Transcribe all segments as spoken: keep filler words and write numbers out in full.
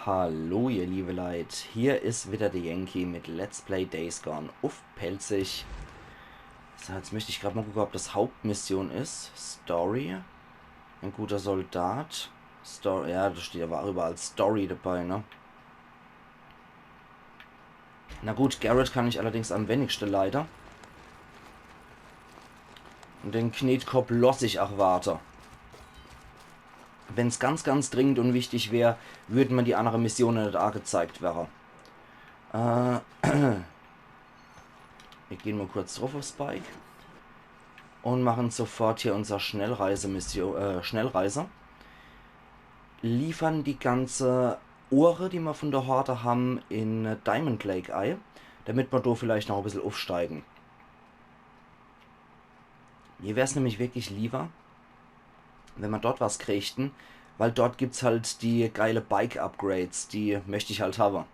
Hallo ihr liebe Leit, hier is wieder de Yankee mit Let's Play Days Gone uff Pälzisch. So, jetzt möcht ich grad mol gucke, ob das Hauptmission is. Story. Ein guter Soldat. Story, ja, da steht aber auch überall Story dabei, ne? Na gut, Garrett kann ich allerdings am wenigste leide. Und den Knetkopp loss ich auch warte. Wenn's ganz, ganz dringend und wichtig wär, würden mir die andere Missione net angezeigt wäre. Äh, wir gehen mal kurz drauf aufs Bike und machen sofort hier unser Schnellreisemission, äh, Schnellreise. Liefern die ganze Ohre, die wir von der Horde haben, in Diamond Lake ei, damit wir da vielleicht noch ein bisschen aufsteigen. Mir wär's nämlich wirklich lieber, wenn wir dort was kriegten, weil dort gibt's halt die geile Bike-Upgrades, die möcht ich halt haben.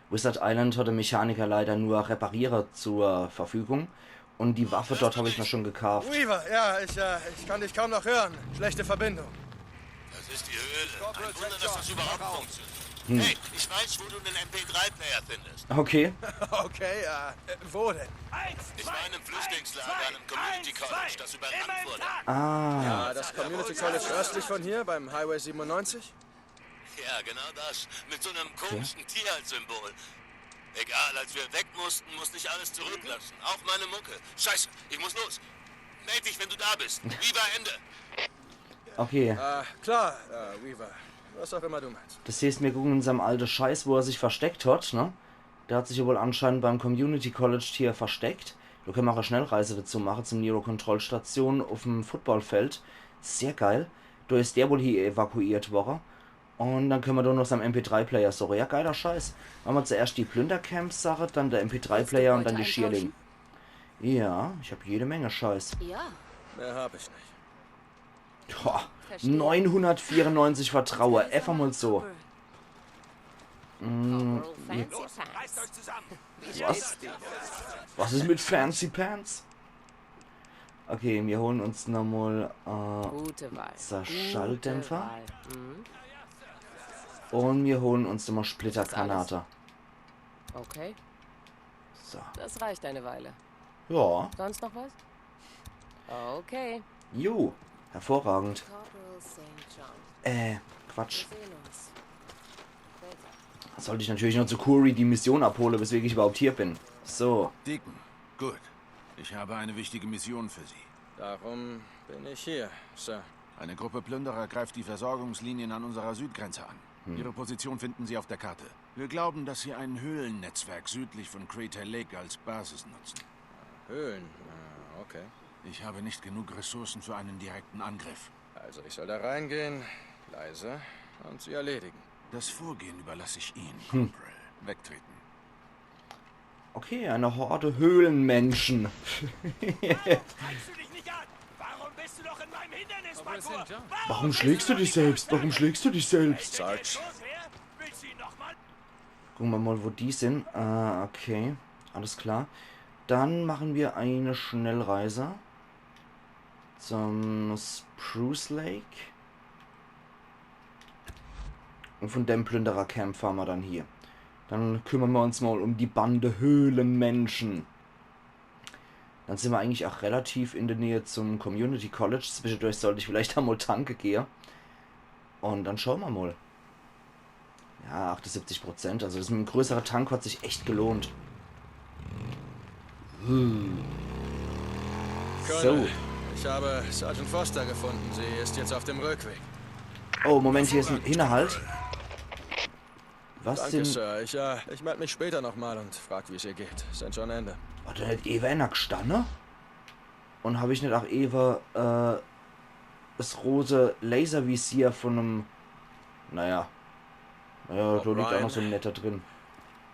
Wizard Island hat der Mechaniker leider nur Reparierer zur Verfügung und die Waffe dort habe ich mir schon gekauft. Weaver, ja, ich, äh, ich kann dich kaum noch hören. Schlechte Verbindung. Das ist die Höhle. Ein Wunder, dass das überhaupt funktioniert. Hey, ich weiß, wo du einen M P drei Player findest. Okay. Okay, äh, wo denn? Ich war in einem Flüchtlingslager an einem Community College, das überrannt wurde. Ah, Ja, das Community College östlich von hier, beim Highway siebenundneunzig? Ja, genau das. Mit so einem komischen Tier als Symbol. Egal, als wir weg mussten, musste ich alles zurücklassen. Auch meine Mucke. Scheiße, ich muss los. Meld dich, wenn du da bist. Weaver, Ende. Okay. Äh, klar, äh, Weaver. Was auch immer du meinst. Das heißt, wir gucken unserm alte Scheiß, wo er sich versteckt hat, ne? Der hat sich ja wohl anscheinend beim Community College hier versteckt. Da können wir auch eine Schnellreise dazu machen, zum Nero-Kontrollstation auf dem Footballfeld. Sehr geil. Da ist der wohl hier evakuiert worden. Und dann können wir da noch seinen M P drei Player suchen. Ja, geiler Scheiß. Machen wir zuerst die Plündercamp-Sache, dann der M P drei Player und dann die Schierling. Ja, ich hab jede Menge Scheiß. Ja, Mehr hab ich nicht. Boah, neunhundertvierundneunzig Vertrauen. Einfach mal so. Corporal Fancy Pants. Was? Was ist mit Fancy Pants? Okay, wir holen uns nochmal äh, Gute Wahl. Zerschalldämpfer. Gute Wahl. Mhm. Und wir holen uns nochmal Splittergranate. Okay, So. das reicht eine Weile. Ja. Sonst noch was? Okay. Jo, hervorragend. Corporal Saint John. Äh, Quatsch. Wir sehen uns. Später. Sollte ich natürlich noch zu Kouri die Mission abholen, weswegen ich überhaupt hier bin. So. Deacon, gut. Ich habe eine wichtige Mission für Sie. Darum bin ich hier, Sir. Eine Gruppe Plünderer greift die Versorgungslinien an unserer Südgrenze an. Ihre Position finden Sie auf der Karte. Wir glauben, dass sie ein Höhlennetzwerk südlich von Crater Lake als Basis nutzen. Höhlen, äh, okay. Ich habe nicht genug Ressourcen für einen direkten Angriff. Also ich soll da reingehen, leise, und sie erledigen. Das Vorgehen überlasse ich Ihnen, Corporal. Wegtreten. Okay, eine Horde Höhlenmenschen. Greifst du dich nicht an? Warum bist du noch in meinem Hindernisparcours? Warum schlägst du dich selbst? Warum schlägst du dich selbst? Sarge. Los her? Willst du ihn nochmal? Gucken wir mal, wo die sind. Äh, okay. Alles klar. Dann machen wir eine Schnellreise zum Spruce Lake. Und von dem Plünderercamp fahren wir dann hier. Dann kümmern wir uns mal um die Bande Höhlenmenschen. Dann sind wir eigentlich auch relativ in der Nähe zum Community College. Zwischendurch sollte ich vielleicht einmal tanke gehen. Und dann schauen wir mal. Ja, achtundsiebzig Prozent. Also das mit dem größeren Tank hat sich echt gelohnt. Hm. So. Colonel, ich habe Sergeant Foster gefunden. Sie ist jetzt auf dem Rückweg. Oh, Moment, hier ist ein Hinterhalt. Was Danke, denn? Sir. Ich, äh, ich melde mich später nochmal und frag, wie es ihr geht. Saint John Ende. Hat da net ewe einer gstanne? Und hab ich net auch ewe, äh, das rote Laservisier von einem. Naja. Naja, da liegt auch noch so ein netter drin.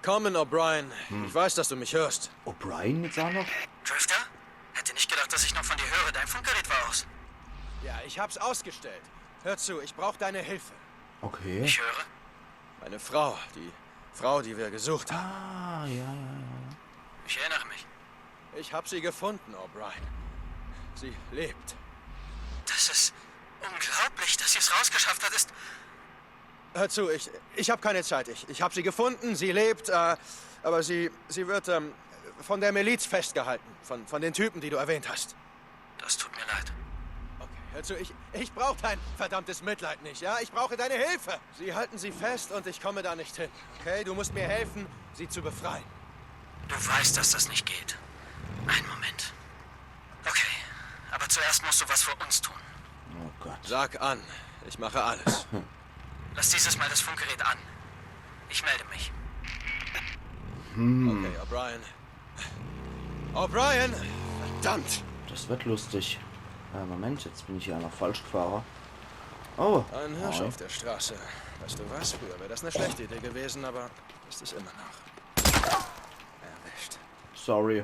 Common O'Brien, ich weiß, dass du mich hörst. O'Brien jetzt auch noch? Drifter? Hätte nicht gedacht, dass ich noch von dir höre. Dein Funkgerät war aus. Ja, ich hab's ausgestellt. Hör zu, ich brauch deine Hilfe. Okay. Ich höre. Meine Frau, die Frau, die wir gesucht haben. Ah, ja, ja, ja. Ich erinnere mich. Ich hab sie gefunden, O'Brien. Sie lebt. Das ist unglaublich, dass sie es rausgeschafft hat. Ist. Hör zu, ich, ich habe keine Zeit. Ich, ich habe sie gefunden, sie lebt, äh, aber sie, sie wird ähm, von der Miliz festgehalten, von, von den Typen, die du erwähnt hast. Das tut mir leid. Okay, hör zu, ich, ich brauche dein verdammtes Mitleid nicht, ja? Ich brauche deine Hilfe. Sie halten sie fest und ich komme da nicht hin, okay? Du musst mir helfen, sie zu befreien. Du weißt, dass das nicht geht. Einen Moment. Okay, aber zuerst musst du was für uns tun. Oh Gott. Sag an, ich mache alles. Lass dieses Mal das Funkgerät an. Ich melde mich. Hm. Okay, O'Brien. O'Brien! Verdammt! Das wird lustig. Äh, Moment, jetzt bin ich hier noch falsch gefahren. Oh, ein Hirsch auf der Straße. Weißt du was? Früher wäre das eine schlechte Idee gewesen, aber ist es immer noch. Erwischt. Sorry.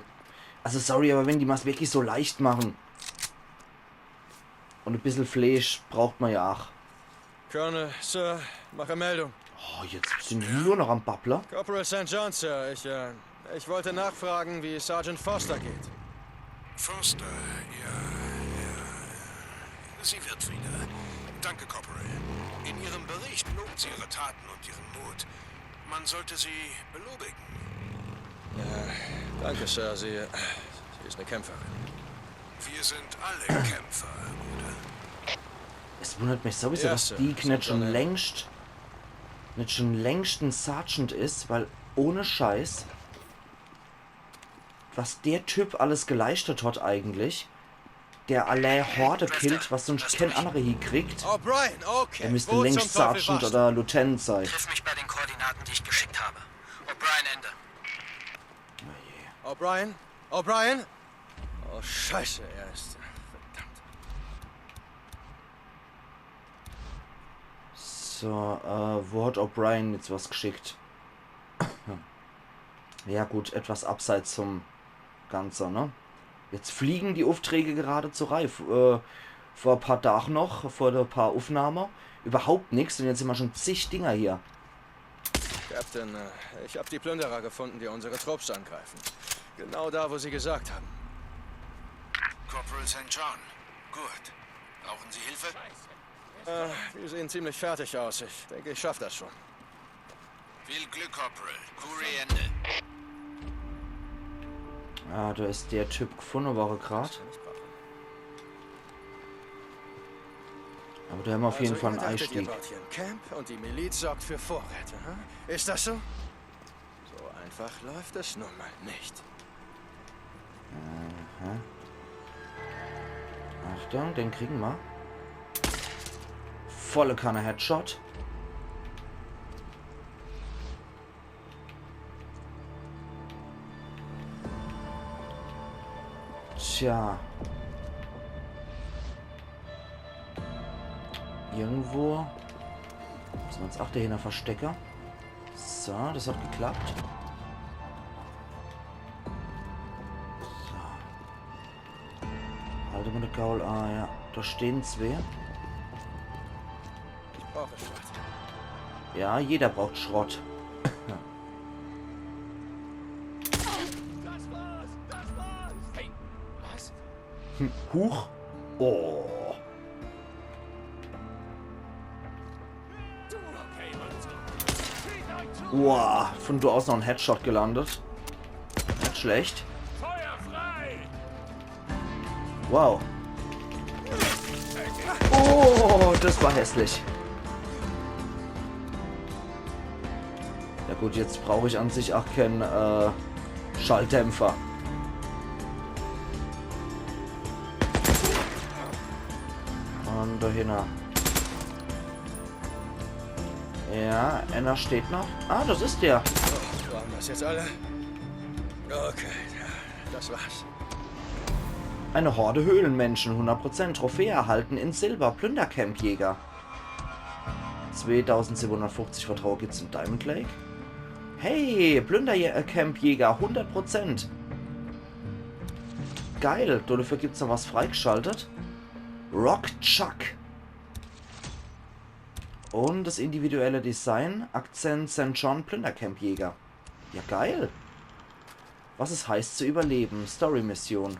Also sorry, aber wenn die mir's wirklich so leicht machen. Und e bissel Fleisch braucht man ja auch. Colonel, Sir, mache Meldung. Oh, jetzt sind die nur noch am Babbler. Corporal Saint John, Sir. Ich, äh, ich wollte nachfragen, wie Sergeant Foster geht. Foster, ja, ja. Sie wird wieder. Danke, Corporal. In Ihrem Bericht lobt sie Ihre Taten und Ihren Mut. Man sollte sie belobigen. Ja, danke, Sir. Sie, sie ist eine Kämpferin. Wir sind alle Kämpfer, oder? Es wundert mich sowieso, dass Deek net schon längst, net schon längst en Sergeant is, weil ohne Scheiß, was der Typ alles geleistet hat eigentlich, der allää Horde killt, was sonst kein anderer hiekriegt, der müsst längst Sergeant oder Lieutenant sei. Triff mich bei den Koordinaten, die ich geschickt habe. O'Brien, Ende. Oh je. O'Brien? O'Brien? Oh, Scheiße, er ist. Verdammt. So, äh, wo hat O'Brien jetzt was geschickt? Ja gut, etwas abseits zum Ganze, ne? Jetzt fliegen die Aufträge geradezu rein. F-, äh, vor e paar Tagen noch, vor e paar Aufnahme, überhaupt nix und jetzt sind wir schon zig Dinger hier. Captain, äh, ich habe die Plünderer gefunden, die unsere Trupps angreifen. Genau da, wo sie gesagt haben. Corporal Saint John. Gut. Brauchen Sie Hilfe? Äh, die sehen ziemlich fertig aus. Ich denke, ich schaffe das schon. Viel Glück, Corporal. Kouri Ende. Ah, da ist der Typ gefunden worden grad. Aber da haben wir auf jeden Fall einen Einstieg. Also, ihr dachtet, ihr baut hier ein Camp und die Miliz sorgt für Vorräte, hm? Ist das so? So einfach läuft es nun mal nicht. Aha. Achtung, den kriegen wir. Volle Kanne Headshot. Tja. Irgendwo müssen wir uns auch dahinter verstecken. So, das hat geklappt. So. Halt mal de Gaul. Ah, ja. Da stehen zwei. Ich brauche Schrott. Ja, jeder braucht Schrott. Das war's! Das war's! Hey, was? Hm, huch. Oh. Wow, von da aus noch ein Headshot gelandet. Nicht schlecht. Wow. Oh, das war hässlich. Ja gut, jetzt brauche ich an sich auch keinen, äh, Schalldämpfer. Und dahinter. Ja, einer steht noch. Ah, das ist der. Waren das jetzt alle? Okay, das war's. Eine Horde Höhlenmenschen, hundert Prozent. Trophäe erhalten in Silber. Plündercampjäger. Zweitausendsiebenhundertfünfzig Vertrauen gibt's in Diamond Lake. Hey, Plündercampjäger, hundert Prozent. Geil, dafür gibt's noch was freigeschaltet. Rock Chuck. Und das individuelle Design, Akzent Saint John, Plündercampjäger. Ja, geil. Was es heißt zu überleben. Story-Mission.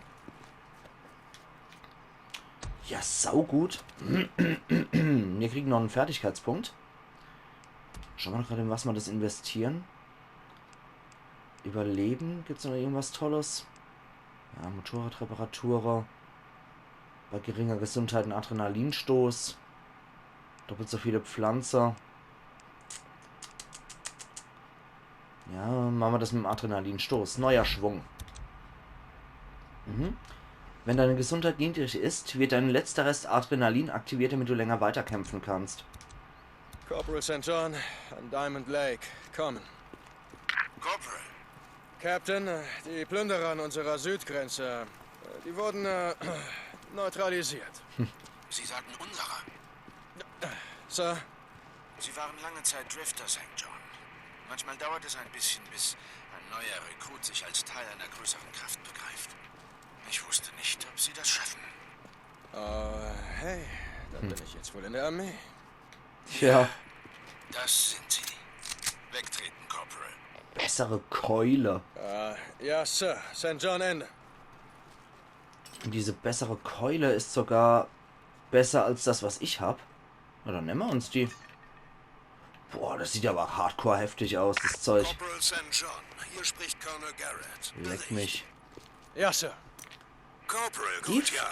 Ja, saugut. Wir kriegen noch einen Fertigkeitspunkt. Schau ma grad, in was ma das investieren. Überleben, gibt's noch irgendwas Tolles? Ja, Motorradreparatur. Bei geringer Gesundheit en Adrenalinstoß. Doppelt so viele Pflanze. Ja, mache ma das mit em Adrenalinstoß. Neuer Schwung. Mhm. Wenn deine Gesundheit niedrig ist, wird dein letzter Rest Adrenalin aktiviert, damit du länger weiterkämpfen kannst. Corporal Saint John an Diamond Lake. Kommen. Corporal, Captain, äh, die Plünderer an unserer Südgrenze, äh, die wurden äh, neutralisiert. Sie sagten unserer. Sir, Sie waren lange Zeit Drifter, Saint John. Manchmal dauert es ein bisschen, bis ein neuer Rekrut sich als Teil einer größeren Kraft begreift. Ich wusste nicht, ob Sie das schaffen. äh, hey, dann bin ich jetzt wohl in der Armee. Tja, Das sind Sie. Wegtreten, Corporal. bessere Keule. Äh, ja, Sir. Saint John, Ende. Und diese bessere Keule ist sogar besser als das, was ich hab. Na, dann nemme ma uns die. Boah, das sieht aber hardcore heftig aus, das Zeug. Corporal Saint John, hier spricht Colonel Garrett. Leck mich. Ja, Sir. Corporal, Gift? Gut, ja.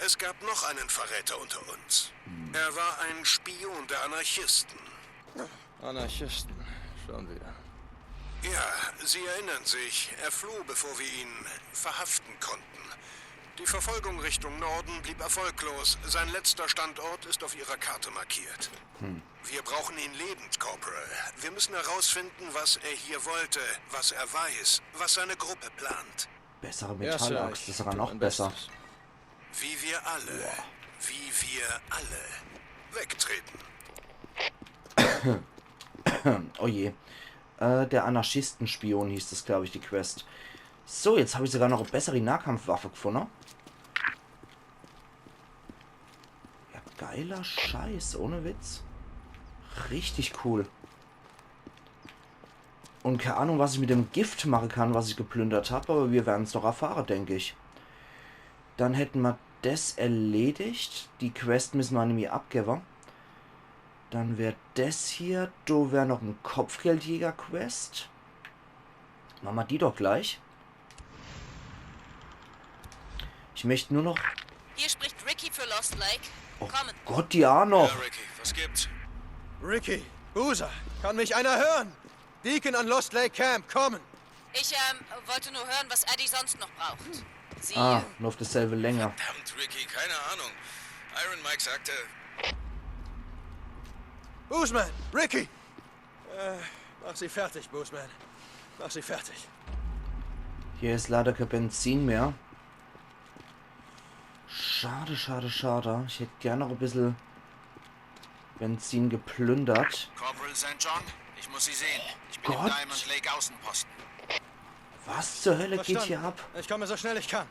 Es gab noch einen Verräter unter uns. Er war ein Spion der Anarchisten. Anarchisten. Schon wieder. Ja, Sie erinnern sich, er floh, bevor wir ihn verhaften konnten. Die Verfolgung Richtung Norden blieb erfolglos. Sein letzter Standort ist auf Ihrer Karte markiert. Wir brauchen ihn lebend, Corporal. Wir müssen herausfinden, was er hier wollte, was er weiß, was seine Gruppe plant. Bessere Ja, Sir, Metallaxt, ich das ist sogar tu noch mein besser. Bestes. Wie wir alle, wie wir alle. Wegtreten. Oh je. Äh, der Anarchistenspion hieß das, glaube ich, die Quest. So, jetzt habe ich sogar noch eine bessere Nahkampfwaffe gefunden. Ja, geiler Scheiß, ohne Witz. Richtig cool. Und keine Ahnung, was ich mit dem Gift machen kann, was ich geplündert habe, aber wir werden's noch erfahren, denke ich. Dann hätten wir das erledigt. Die Quest müssen wir nämlich abgeben. Dann wär das hier, da wär noch ein Kopfgeldjäger-Quest. Machen wir die doch gleich. Ich möchte nur noch... Hier spricht Ricky für Lost Lake. Oh Kommen. Gott, die auch noch. Ja, Ricky, was gibt's? Ricky, Boozer, kann mich einer hören? Deacon an Lost Lake Camp, kommen. Ich, ähm, wollte nur hören, was Addie sonst noch braucht. Sie. Ah, nur auf derselbe Länge. Verdammt, Ricky, keine Ahnung. Iron Mike sagte, Boozman, Ricky! Äh, mach sie fertig, Boozman. Mach sie fertig. Hier ist leider kein Benzin mehr. Schade, schade, schade. Ich hätte gerne noch ein bisschen Benzin geplündert. Corporal Saint John, ich muss Sie sehen. Ich bin Gott. Im Diamond Lake Außenposten. Was zur Hölle geht Verstanden. Hier ab? Ich komme so schnell ich kann.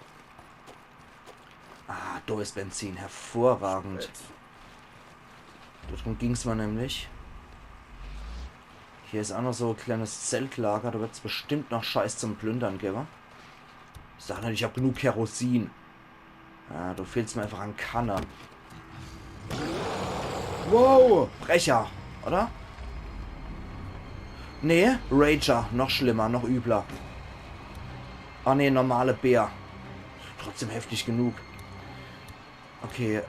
Ah, da ist Benzin. Hervorragend. Darum ging's mir nämlich. Hier ist auch noch so ein kleines Zeltlager. Da wird's bestimmt noch Scheiß zum Plündern geben. Sag nicht, ich hab genug Kerosin. Ah, da fehlt's mir einfach an Kanne. Wow, Brecher, oder? Nee, Rager. Noch schlimmer, noch übler. Ah nee, normale Bär. Trotzdem heftig genug. Okay.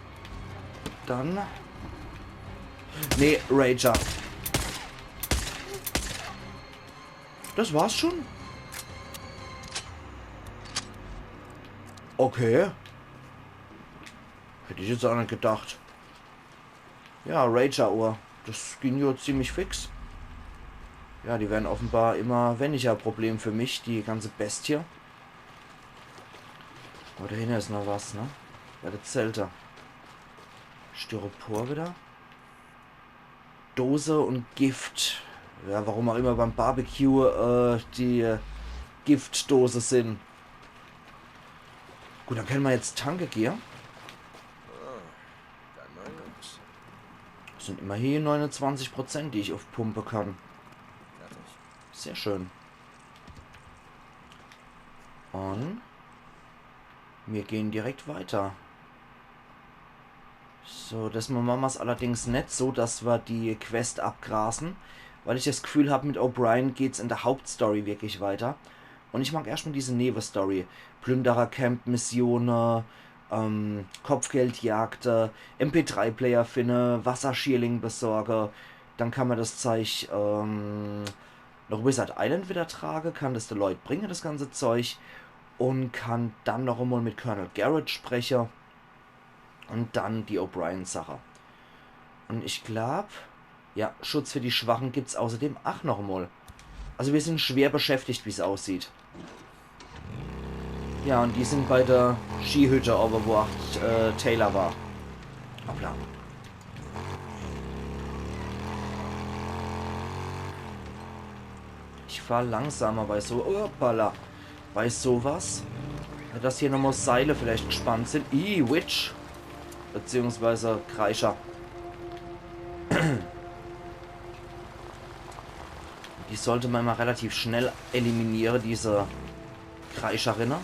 Dann. Nee, Rager. Das war's schon? Okay. Hätte ich jetzt auch nicht gedacht. Ja, Rager-Ohr. Das ging ja ziemlich fix. Ja, die werden offenbar immer weniger Problem für mich, die ganze Bestie. Aber dahinter ist noch was, ne? Bei der Zelte. Styropor wieder. Dose und Gift. Ja, warum auch immer beim Barbecue äh, die äh, Giftdose sind. Gut, dann können wir jetzt tanke gehen. Dann mal los. Das sind immerhin neunundzwanzig Prozent, die ich aufpumpen kann. Fertig. Sehr schön. Und wir gehen direkt weiter. So, des Mol mache mer's allerdings net so, dass mer die Quest abgrase, weil ich des Gefühl hab, mit O'Brien geht's in de Hauptstory wirklich weiter. Un ich mag erscht mol diese Newestory. Plünderer-Camp-Missione, ähm, Kopfgeldjagde, M P drei Player finne, Wasserschierling besorge. Dann kann mer des Zeich, ähm, noch Wizard Island wieder trage, kann des de Leut bringe, des ganze Zeich. Un kann dann noch emol mit Colonel Garrett spreche. Un dann die O'Brien-Sache. Un ich glaub, ja, Schutz für die Schwachen gibt's außerdem ach noch emol. Also mir sin schwer beschäftigt, wie's aussieht. Ja, un die sin bei de Skihütte, awwer wo ach, äh, Taylor war. Hoppla. Ich fahr langsamer bei so, hoppala, bei so was. Ja, dass hier nochmol Seile vielleicht gespannt sin. Ih, Witch. Beziehungsweise Kreischer. Die sollt mer mol relativ schnell eliminiere, diese Kreischerinne.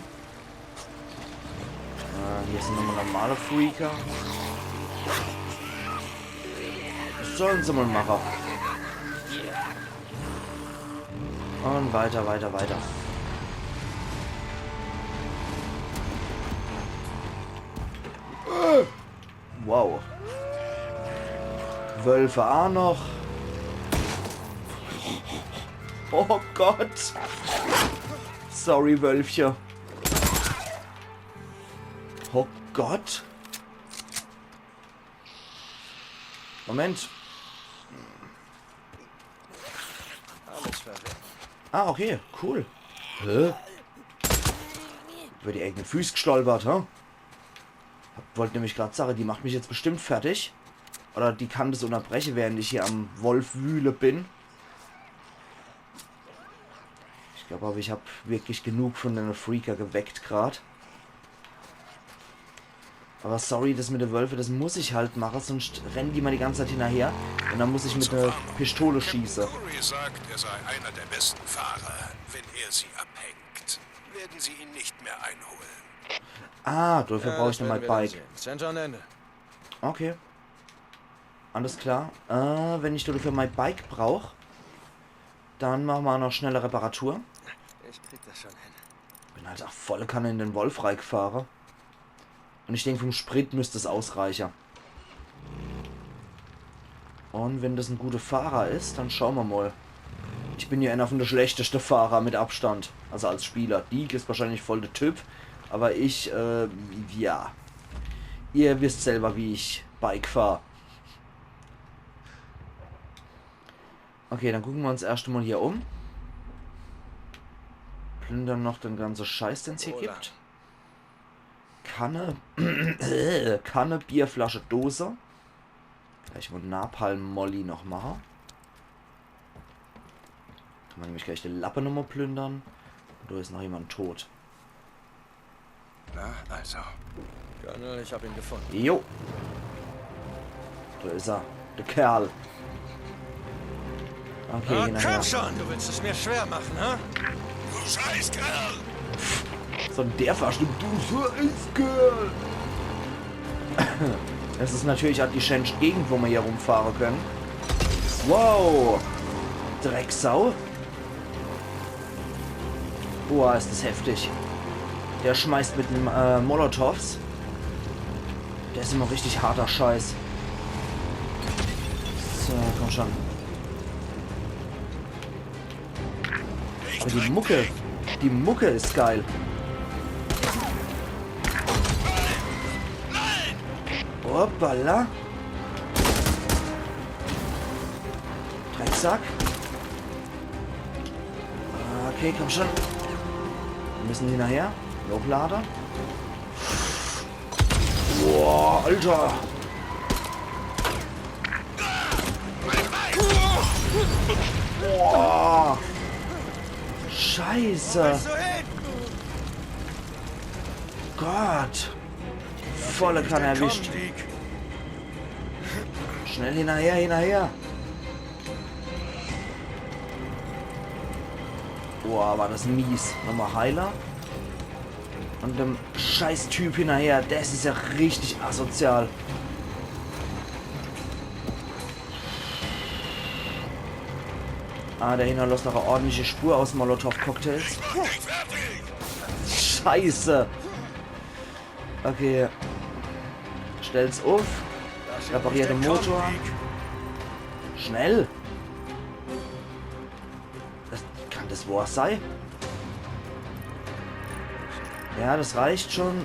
Äh, hier sin nochmol normale Freaker. Was solle se mol mache? Un weiter, weiter, weiter. Äh, wow. Wölfe ach noch. Oh Gott. Sorry, Wölfche. Oh Gott. Moment. Alles verreckt. Ah, okay, cool. Hä? Über die eigene Füß gestolpert, hä? Wollt nämlich grad sage, die macht mich jetzt bestimmt fertig. Oder die kann des unnerbreche, während ich hier am Wolf wühle bin. Ich glaub awwer, ich hab wirklich genug von denne Freaker geweckt grad. Awwer sorry, des mit de Wölfe, des muss ich halt mache, sunscht rennen die mer die ganze Zeit hinnerher. Un dann muss ich mit de Pistole schieße. Captain Curry sagt, er sei einer der besten Fahrer. Wenn er Sie abhängt, werden Sie ihn nicht mehr einholen. Ah, dafür brauch ich nochmol Bike. Saint John Ende. Okay. Alles klar. Äh, wenn ich dafür mei Bike brauch, dann mache mer noch schnelle Reparatur. Ich krieg des schon hin. Bin halt ach volle Kanne in de Wolf reigfahre. Un ich denk, vom Sprit müsst es ausreiche. Un wenn des en gute Fahrer is, dann schaue mer mol. Ich bin jo einer von de schlechteste Fahrer mit Abstand. Also als Spieler. Deek is wahrscheinlich voll de Typ. Awwer ich, äh, ja. Ihr wisst selwer, wie ich Bike fahr. Okay, dann gucke mer uns erscht mol hier um. Plündere noch de ganze Scheiß, den's hier gibt. Kanne, Kanne, Bierflasche, Dose. Gleich mol Napalm Molly noch mache. Kann mer nämlich gleich de Lappe nochmol plündere. Un do is noch jemand tot. Na, also. Colonel, ich hab ihn gefunden. Jo. Do is er. De Kerl. Okay, na, komm schon! Du willst es mir schwer machen, ha? Du Scheißkerl! So en derb verstimmt, du Scheißkerl! Des is natürlich ach die schänscht Gegend, wo mer hier rumfahre kenne. Wow! Drecksau. Boah, is des heftig. Der schmeißt mit em, äh, Molotovs. Der is immer richtig harter Scheiß. So, komm schon. Awwer die Mucke, die Mucke is geil. Hoppala. Drecksack. Okay, komm schon. Mer müsse hinnerher. Hochlade. Boah, Alter. Boah. Scheiße. Gott. Volle Kanne erwischt. Schnell hinnerher, hinnerher. Boah, war des mies. Nochmol Heiler. Un dem Scheißtyp hinnerher. Des is jo richtig asozial. Ah, der hinnerlosst noch e ordentliche Spur aus Molotow-Cocktails. Scheiße. Okay. Stell's uff. Reparier de Motor. Schnell. Das, kann das wohr sei? Ja, das reicht schon.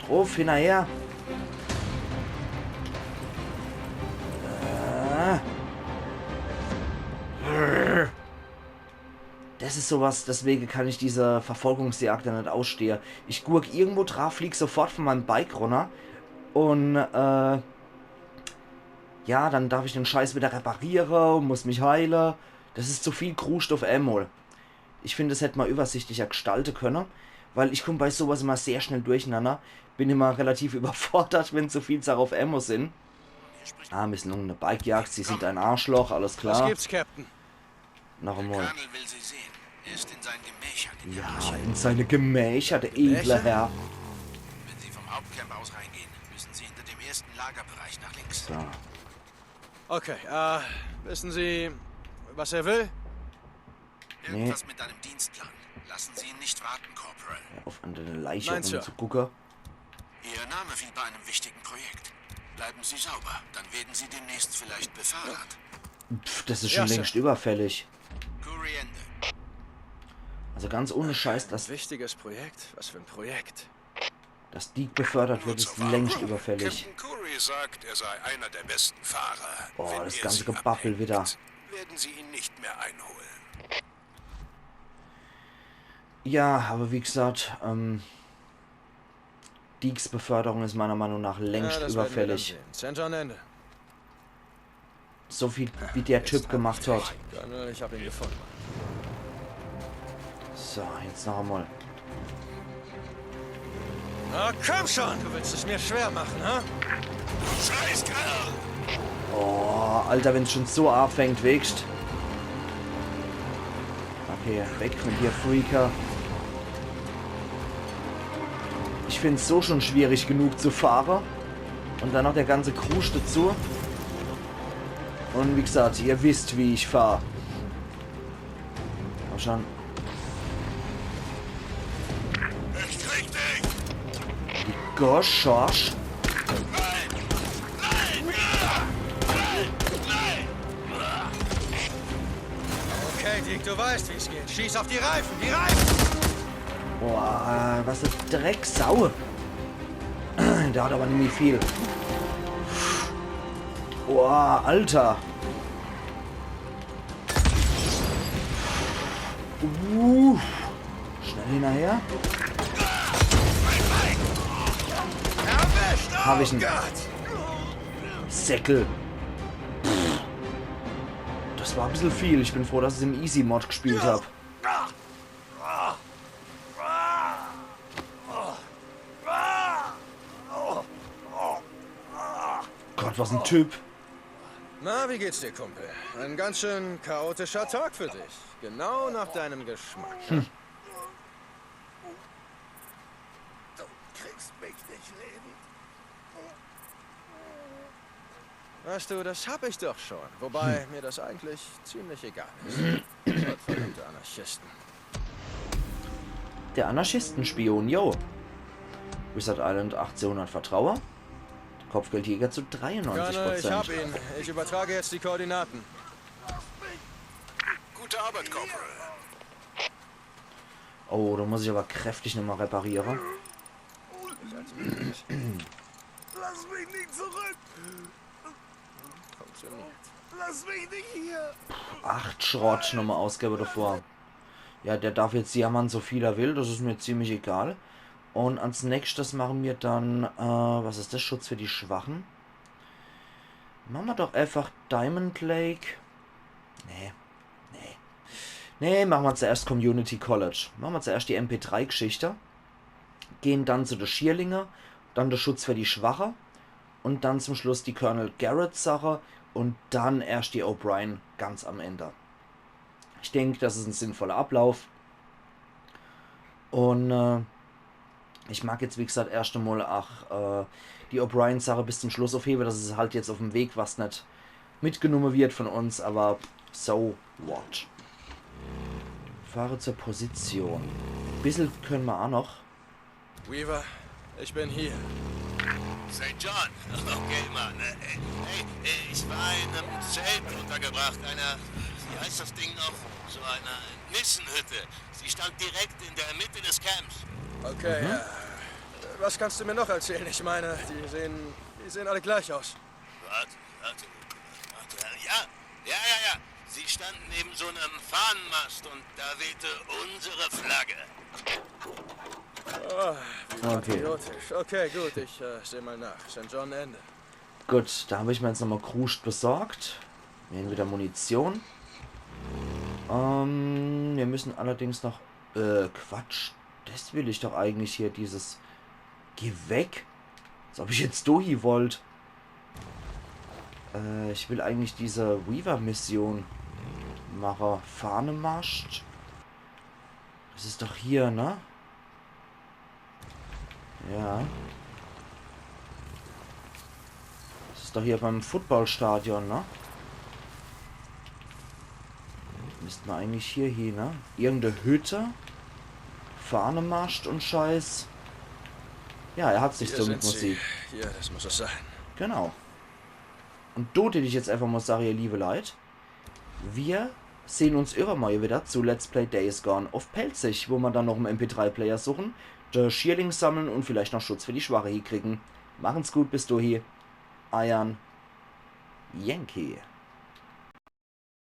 Druff, hinnerher. Äh. Das is sowas, deswege kann ich diese Verfolgungsjagd net ausstehe. Ich gurk irgendwo druf, flieg sofort von meinem Bike runner. Und, äh, ja, dann darf ich den Scheiß wieder repariere und muss mich heile. Das is zu viel Kruscht uff emol. Ich find, das hätt ma übersichtlicher gestalte könne, weil ich komm bei sowas immer sehr schnell durchenanner. Bin immer relativ überfordert, wenn zu viel Sache uff emol sin. Ah, Mission, ne Bikejagd, Sie sind ein Arschloch, alles klar. Was gibt's, Captain? Noch emol. Colonel will Sie sehen. Er ist in seinen Gemächern in der Arche. Ja, in seine Gemächer, der edle Herr. Wenn Sie vom Hauptcamp aus reingehen, müssen Sie hinter dem ersten Lagerbereich nach links. So. Okay, äh, wissen Sie, was er will? Nee. Irgendwas mit einem Dienstplan. Lassen Sie ihn nicht warten, Corporal. Hör uff, an deine Leiche rumzugucke. Ihr Name fiel bei einem wichtigen Projekt. Bleiben Sie sauber, dann werden Sie demnächst vielleicht befördert. Pff, das is schon längst überfällig. Kuriende. Also ganz ohne Scheiß, das Wichtiges Projekt? Was für ein Projekt? Dass Deek befördert wird, is längst überfällig. Captain Kouri sagt, er sei einer der besten Fahrer. Boah, das ganze Gebabbel wieder. Werden Sie ihn nicht mehr einholen. Ja, aber wie gesagt, ähm, Deeks Beförderung is meiner Meinung nach längst überfällig. Ja, das werden wir dann sehen. Center an Ende. So viel, wie der Typ gemacht hat. Colonel, ich hab ihn gefunden. So, jetzt noch emol. Na komm schon, du willst es mir schwer machen, ha? Scheißkerl! Oh, Alter, wenn's schon so anfängt, weescht. Okay, weg mit dir, Freaker. Ich find's so schon schwierig genug zu fahre. Und dann noch der ganze Kruscht dazu. Und wie gesagt, ihr wisst, wie ich fahr. Komm schon. Ich krieg dich! Die Goschorsch. Okay, Deek, du weißt, wie es geht. Schieß auf die Reifen, die Reifen! Boah, was e Drecksau. Der hat aber nimmi viel. Boah, Alter. Uh, schnell hinnerher. Hab ich en. Säckel. Pff. Das war e bissel viel. Ich bin froh, dass ich's im Easy-Mode gespielt hab. Gott, was en Typ. Na, wie geht's dir, Kumpel? Ein ganz schön chaotischer Tag für dich. Genau nach deinem Geschmack. Hm. Du kriegst mich nicht, Leben. Weißt du, das hab ich doch schon. Wobei mir das eigentlich ziemlich egal ist. Gottverdammte Anarchisten. Der Anarchistenspion, yo. Wizard Island achtzehnhundert Vertraue. Kopfgeldjäger zu dreiundneunzig Prozent. Colonel, ich hab ihn. Ich übertrage jetzt die Koordinaten. Gute Arbeit, Corporal. Oh, da muss ich aber kräftig nochmal repariere. Lass mich nicht zurück! Funktioniert. Lass mich nicht hier! Acht Schrott nochmal ausgebe davor. Ja, der darf jetzt jammern, so viel er will, das is mir ziemlich egal. Und als nächstes machen wir dann, äh, was is das? Schutz für die Schwachen. Machen wir doch einfach Diamond Lake. Nee. Nee. Nee, machen wir zuerst Community College. Machen wir zuerst die M P drei Geschichte. Gehen dann zu de Schierlinge, dann de Schutz für die Schwache und dann zum Schluss die Colonel Garrett Sache und dann erst die O'Brien ganz am Ende. Ich denk, das is en sinnvoller Ablauf. Und, äh, ich mag jetzt, wie gesagt, erst emol ach, äh, die O'Brien-Sache bis zum Schluss aufhebe, dass es halt jetzt auf'm Weg was net mitgenumme wird von uns, aber So what? Fahre zur Position. Bissel könne mer aa noch. Weaver, ich bin hier. Saint John? Okay, Mann. Äh, äh, Hey, äh, ich war in einem Zelt untergebracht, einer, wie heißt das Ding noch? So einer Nissenhütte. Sie stand direkt in der Mitte des Camps. Okay, äh, was kannst du mir noch erzählen? Ich meine, die sehen, die sehen alle gleich aus. Warte, warte, warte. Ja, ja, ja, ja. Sie standen neben so einem Fahnenmast und da wehte unsere Flagge. Patriotisch. Okay, gut, ich äh, sehe mal nach. Saint John, Ende. Gut, do hab ich mer jetzt nochmol Kruscht besorgt. Mir hän widder Munition. Ähm, mir müssen allerdings noch... Äh, Quatsch. Des will ich doch eigentlich hier, dieses... Geh weg. Als ob ich jetzt do hie wollt. Äh, ich will eigentlich diese Weaver-Mission mache. Fahnemascht. Des is doch hier, ne? Ja. Des is doch hier beim Footballstadion, ne? Müsst mer eigentlich hier hie, ne? Irgend e Hütte. Fahnemascht un Scheiß. Ja, er hat sich Hier so mit sind sie. Musik. Hier, das muss es sein. Genau. Un do dät ich jetzt einfach mol sage, ihr liewe Leit, mir sehn uns iwwermorje widder zu Let's Play Days Gone uff Pälzisch, wo mer dann noch en M P drei Player suchen, de Schierling sammle un vielleicht noch Schutz für die Schwache hiekriegen. Machen's gut, bis dohi. Eiern Yankee.